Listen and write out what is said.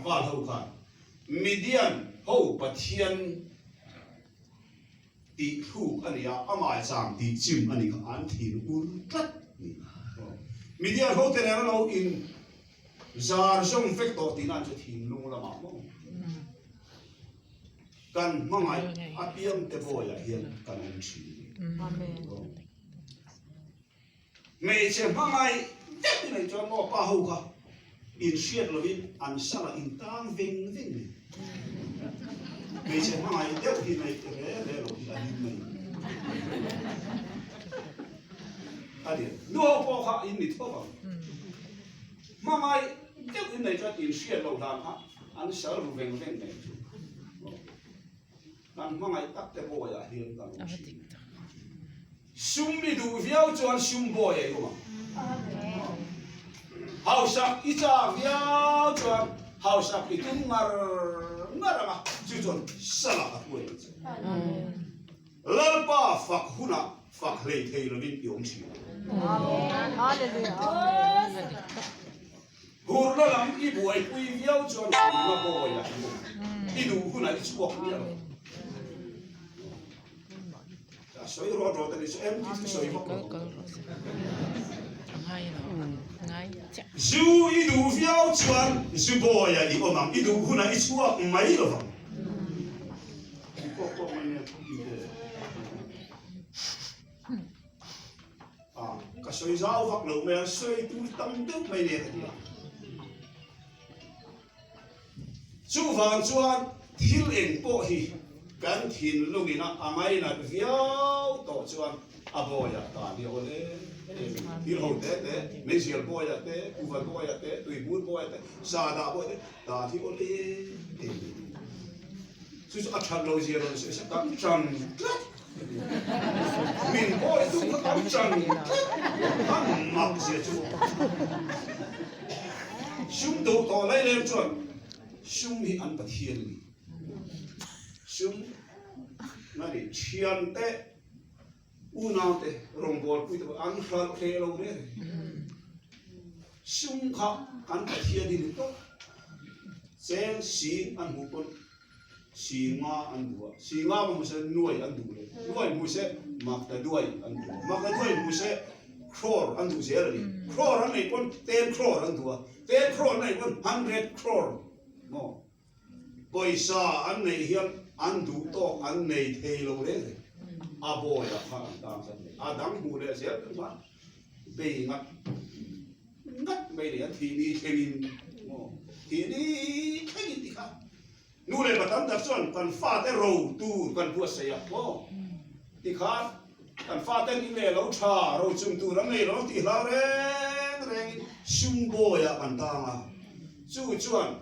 tlangval ho khan Midian ho Pathian tih thluk a ni a, a maicham tih chim a ni kha an thin ur tlat a ni. Midian ho te nen a lo in zar zawng vek tawh tihna an chu thinlung lamah maw? Kan hmangaih apiangte bawiah hian kan awm thin a ni. Hmeichhe hmangaih deuh nei chuan maw pa ho kha inhriat lovin an salah intang veng veng mai. Hmeichhe hmangaih deuh hi nei re re lo hi a hlim mai. A ni, nu ho pawh kha in ni tho ang. Hmangaih deuh in nei chuan inhriat loh dan kha an sal ru veng veng mai chu. Kan hmangaih tak te bawiah hian kan awm thin. Sum i duh viau chuan sum bawi a i awm ang. Hausak i chak viau chuan hausak i tum ngar ngar ang a, chu chuan salah a hruai ang che. Lalpa fak hunah fak hlei thei lovin i awm thin ang. Hurna lam i buaipui viau chuan hurna bawi a i awm ang. I duh hunah i chhuak miah lo. A sawi rawt rawt a ni chu em tih chu sawi vak lo. Zu i duh viau chuan zu bawi ah i awm ang, i duh hunah i chhuak mai lo vang. Ka sawi zau vak lo mai a, sawi tur tam deuh mai nia ka ti a. Chuvang chuan thil eng pawh hi kan thinlungin a a ngainat viau tawh chuan a bawiah tan hi a awl em em. Thil ho te te, meizial bawiah te, kuva bawiah te, tuibur bawiah te, sahdah bawiah te tan hi awl em em. Chu chu a that lo zia rawn sawi sa kan tan tlat. Min bawi tum kha kan tan tlat. Kan mak zia chu. Sum duh tawh lai lem chuan sum hi an Pathian a ni. Sum a ni thian te unau te rawngbawlpui te pawh an hralh hle lo reng. Sum kha kan Pathian hi ni tawp. Cheng sing an hmuh pawn Singa an duh a, Singa hmu se nuai an duh leh, nuai hmu se makta duai an duh a, makta duai hmu se crore an duh zel a ni. Crore an neih pawn ten crore an duh a, ten crore an neih pawn hundred crore maw? Pawisa an neih hian an duh tawk an nei thei lo reng reng. A bawiah khan an tan tlat mai. A dang hmuh leh zel chu khan bei ngat ngat mai nei an thihni thlengin maw? Thihni thlengin ti kha. Nu leh pa tam tak chuan kan fate ro tur kan buatsaih a maw? Tikhan kan faten in leh lo tha ro chung tur an nei lo tih hlau reng rengin sum bawiah kan tang a, chu chuan.